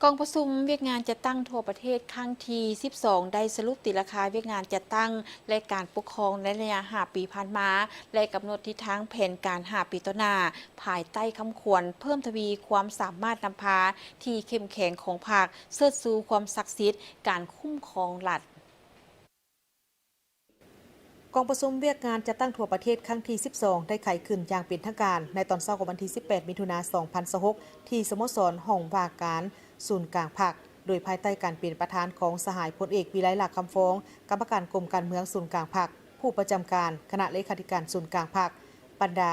ກອງປະຊຸມວຽກງານຈັດຕັ້ງທົ່ວປະເທດຄັ້ງທີສິບສອງ ໄດ້ສະຫຼຸບຕີລາຄາວຽກງານຈັດຕັ້ງ ແລະ ການປົກຄອງໃນໄລຍະຫ້າປີຜ່ານມາ ແລະ ກຳນົດທິດທາງແຜນການຫ້າປີຕໍ່ໜ້າ ພາຍໃຕ້ຄຳຂວັນເພີ່ມທະວີຄວາມສາມາດນຳພາທີ່ເຂັ້ມແຂງຂອງພັກ, ເຊີດຊູຄວາມສັກສິດການຄຸ້ມຄອງລັດ. ກອງປະຊຸມວຽກງານຈັດຕັ້ງທົ່ວປະເທດຄັ້ງທີສິບສອງ ໄດ້ໄຂຂຶ້ນຢ່າງເປັນທາງການໃນຕອນເຊົ້າຂອງວັນທີສິບແປດ ມິຖຸນາ ສອງພັນຊາວຫົກ ທີ່ສະໂມສອນຫ້ອງວ່າການສູນກາງພັກ ໂດຍພາຍໃຕ້ການເປັນປະທານຂອງສະຫາຍພົນເອກ ວິໄລ ຫຼ້າຄຳຟອງ ກຳມະການກົມການເມືອງສູນກາງພັກ, ຜູ້ປະຈຳການຄະນະເລຂາທິການສູນກາງພັກ, ບັນດາ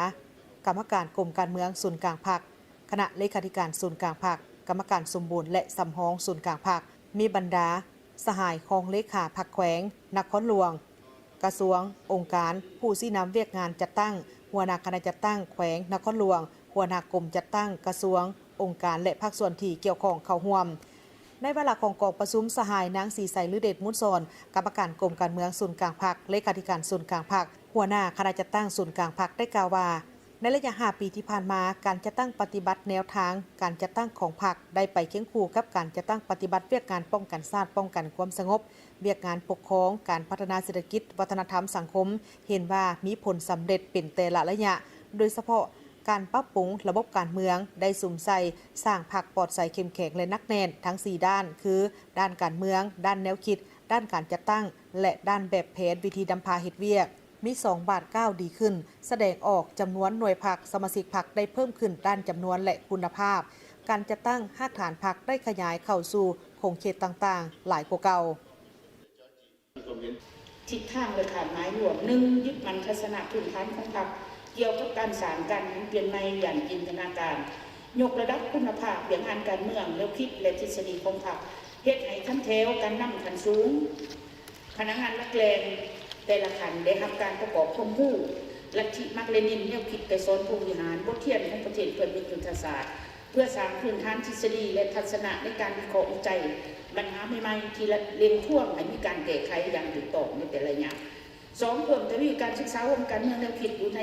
ກຳມະການກົມການເມືອງສູນກາງພັກ, ຄະນະເລຂາທິການສູນກາງພັກ, ກຳມະການສົມບູນ ແລະ ສຳຮອງສູນກາງພັກ, ມີບັນດາ ສະຫາຍຮອງເລຂາພັກແຂວງ, ນະຄອນຫຼວງ, ກະຊວງ, ອົງການ, ຜູ້ຊີ້ນຳວຽກງານຈັດຕັ້ງ, ຫົວໜ້າຄະນະຈັດຕັ້ງແຂວງ, ນະຄອນຫຼວງ, ຫົວໜ້າກົມຈັດຕັ້ງ, ກະຊວງ, ອົງການ ແລະ ພາກສ່ວນທີ່ກ່ຽວຂ້ອງເຂົ້າຮ່ວມ. ໃນວາລະຂອງກອງປະຊຸມ, ສະຫາຍນາງ ສີໄຊ ລືເດດມູນສອນ ກຳມະການກົມການເມືອງສູນກາງພັກ, ເລຂາທິການສູນກາງພັກ, ຫົວໜ້າຄະນະຈັດຕັ້ງສູນກາງພັກ ໄດ້ກ່າວວ່າ, ໃນໄລຍະຫ້າປີທີ່ຜ່ານມາ, ການຈັດຕັ້ງປະຕິບັດແນວທາງການຈັດຕັ້ງຂອງພັກ ໄດ້ໄປຄຽງຄູ່ກັບການຈັດຕັ້ງປະຕິບັດວຽກງານປ້ອງກັນຊາດ, ປ້ອງກັນຄວາມສະຫງົບ, ວຽກງານປົກຄອງ, ການພັດທະນາເສດຖະກິດ, ວັດທະນະທຳ, ສັງຄົມ, ເຫັນວ່າມີຜົນສຳເລັດເປັນແຕ່ລະໄລຍະ, ໂດຍສະເພາະການປັບປຸງລະບົບການເມືອງ ໄດ້ສຸມໃສ່ສ້າງພັກປອດໃສ, ເຂັ້ມແຂງ ແລະ ໜັກແໜ້ນທັງສີ່ດ້ານ ຄື ດ້ານການເມືອງ, ດ້ານແນວຄິດ, ດ້ານການຈັດຕັ້ງ ແລະ ດ້ານແບບແຜນວິທີນຳພາເຮັດວຽກ. ມີສອງບາດກ້າວດີຂຶ້ນ, ສະແດງອອກຈຳນວນໜ່ວຍພັກ, ສະມາຊິກພັກໄດ້ເພີ່ມຂຶ້ນດ້ານຈຳນວນ ແລະ ຄຸນນະພາບ, ການຈັດຕັ້ງຮາກຖານພັກໄດ້ຂະຫຍາຍເຂົ້າສູ່ຂົງເຂດຕ່າງໆຫຼາຍກວ່າເກົ່າ. ທິດທາງ ແລະ ຄາດໝາຍລວມ. ໜຶ່ງ, ຍຶດໝັ້ນທັດສະນະພື້ນຖານຂອງພັກ ກ່ຽວກັບການສ້າງການໝູນປ່ຽນໃໝ່ຢ່າງຈິນຕະນາການ, ຍົກລະດັບຄຸນນະພາບວຽກງານການເມືອງ, ແນວຄິດ ແລະ ທິດສະດີຂອງພັກ, ເຮັດໃຫ້ຂັ້ນແຖວການນຳຂັ້ນສູງ, ພະນັກງານຫຼັກແຫຼ່ງແຕ່ລະຂັ້ນໄດ້ຮັບການປະກອບຄວາມຮູ້ລັດທິມາກເລນິນ, ແນວຄິດໄກສອນ ພົມວິຫານ, ບົດຮຽນຂອງປະເທດເພື່ອນມິດຍຸດທະສາດ, ເພື່ອສ້າງພື້ນຖານທິດສະດີ ແລະ ທັດສະນະໃນການວິເຄາະວິໄຈບັນຫາໃໝ່ໆ ທີ່ເລັ່ງທວງໃຫ້ມີການແກ້ໄຂຢ່າງຖືກຕ້ອງໃນແຕ່ລະໄລຍະ. ສອງ, ເພີ່ມທະວີການສຶກສາໂຮມການເມືອງແນວຄິດຢູ່ໃນ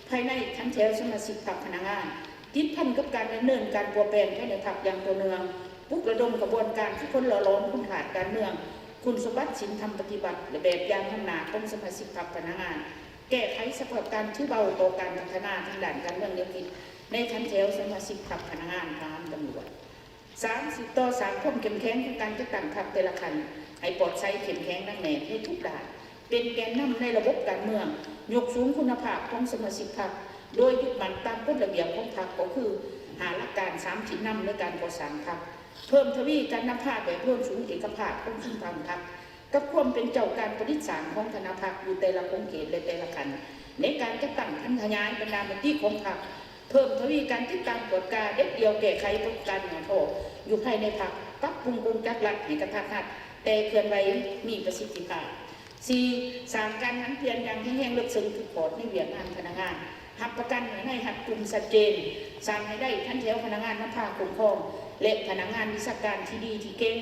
ພາຍໃນຂັ້ນແຖວສະມາຊິກພັກພະນັກງານ, ຕິດພັນກັບການດຳເນີນການປົວແປງພາຍໃນພັກຢ່າງຕໍ່ເນື່ອງ, ປຸກລະດົມຂະບວນການຝຶກຝົນຫຼໍ່ຫຼອມຄຸນທາດການເມືອງ, ຄຸນສົມບັດສິນທຳປະຕິວັດ ແລະ ແບບຢ່າງນຳໜ້າຂອງສະມາຊິກພັກພະນັກງານ, ແກ້ໄຂສະພາບການຖືເບົາຕໍ່ການພັດທະນາທາງດ້ານການເມືອງແນວຄິດ ໃນຂັ້ນແຖວສະມາຊິກພັກພະນັກງານ, ທະຫານ, ຕຳຫຼວດ. ສາມ, ສືບຕໍ່ສ້າງຄວາມເຂັ້ມແຂງຂອງການຈັດຕັ້ງພັກແຕ່ລະຂັ້ນ ໃຫ້ປອດໃສ, ເຂັ້ມແຂງ, ໜັກແໜ້ນໃນທຸກດ້ານ, ເປັນແກນນຳໃນລະບົບການເມືອງ, ຍົກສູງຄຸນນະພາບຂອງສະມາຊິກພັກ ໂດຍຍຶດໝັ້ນຕາມກົດລະບຽບຂອງພັກ ກໍຄື ຫ້າຫຼັກການ, ສາມທິດນຳໃນການກໍ່ສ້າງພັກ, ເພີ່ມທະວີການນຳພາແບບໂຍນສູງເອກະພາບຂອງຊຸມພັກ ກັບຄວາມເປັນເຈົ້າການປະດິດສ້າງຂອງຄະນະພັກຢູ່ແຕ່ລະຂົງເຂດ ແລະ ແຕ່ລະຂັ້ນ ໃນການຈັດຕັ້ງຜັນຂະຫຍາຍບັນດາມະຕິຂອງພັກ, ເພີ່ມທະວີການຕິດຕາມກວດກາ, ເດັດດ່ຽວແກ້ໄຂປາກົດການຫຍໍ້ທໍ້ຢູ່ພາຍໃນພັກ, ປັບປຸງກົງຈັກລັດໃຫ້ກະທັດຮັດ ແຕ່ເຄື່ອນໄຫວມີປະສິດທິພາບ. ສີ່, ສ້າງການຫັນປ່ຽນຢ່າງແຮງແຮງເລິກເຊິ່ງທຸກຂອດໃນວຽກງານພະນັກງານ, ຮັບປະກັນໃຫ້ໃນຮັດກຸ່ມຊັດເຈນ, ສ້າງໃຫ້ໄດ້ທັນແຖວພະນັກງານນຳພາຄຸ້ມຄອງ ແລະ ພະນັກງານວິຊາການທີ່ດີທີ່ເກັ່ງ,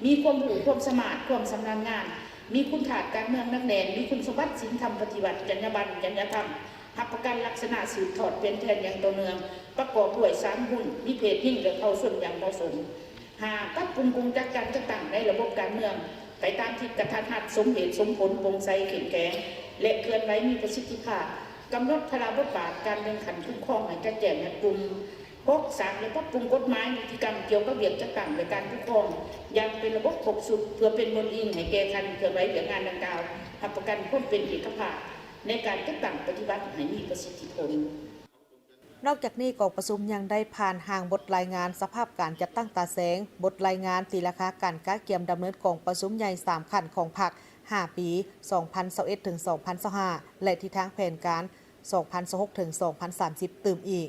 ມີຄວາມຮູ້ຄວາມສາມາດ, ຄວາມຊຳນານງານ, ມີຄຸນທາດການເມືອງໜັກແໜ້ນ, ມີຄຸນສົມບັດສິນທຳປະຕິວັດ, ຈັນຍາບັນ, ຈັນຍາທຳ, ຮັບປະກັນລັກສະນະສືບທອດປ່ຽນແປງຢ່າງຕໍ່ເນື່ອງ, ປະກອບດ້ວຍສາມຮຸ່ນ, ມີເພດຍິງ ແລະ ເຜົ່າຊົນຢ່າງເໝາະສົມ. ຫ້າ, ປັບປຸງກົງຈັກການຈັດຕັ້ງໃນລະບົບການເມືອງ ໄປຕາມທິດກະທັດຮັດ, ສົມເຫດສົມຜົນ, ໂປ່ງໃສ, ເຂັ້ມແຂງ ແລະ ເຄື່ອນໄຫວມີປະສິດທິພາບ, ກຳນົດພາລະບົດບາດການແບ່ງຂັ້ນຄຸ້ມຄອງໃຫ້ຈະແຈ້ງຮັດກຸ່ມ. ຫົກ, ສ້າງ ແລະ ປັບປຸງກົດໝາຍນິຕິກຳກ່ຽວກັບວຽກຈັດຕັ້ງ ແລະ ການປົກຄອງຢ່າງເປັນລະບົບຄົບຊຸດ ເພື່ອເປັນບົດອີງໃຫ້ແກ່ຂັ້ນເຄື່ອນໄຫວວຽກງານດັ່ງກ່າວ, ຮັບປະກັນຄວາມເປັນເອກະພາບໃນການຈັດຕັ້ງປະຕິບັດໃຫ້ມີປະສິດທິຜົນ. ນອກຈາກນີ້, ກອງປະຊຸມຍັງໄດ້ຜ່ານຮ່າງບົດລາຍງານສະພາບການຈັດຕັ້ງຕາແສງ, ບົດລາຍງານຕີລາຄາການກະກຽມດຳເນີນກອງປະຊຸມໃຫຍ່ສາມຂັ້ນຂອງພັກ ຫ້າປີ, ສອງພັນຊາວເອັດ ເຖິງ ສອງພັນຊາວຫ້າ ແລະ ທິດທາງແຜນການ ສອງພັນຊາວຫົກ ເຖິງ ສອງພັນສາມສິບ ຕື່ມອີກ.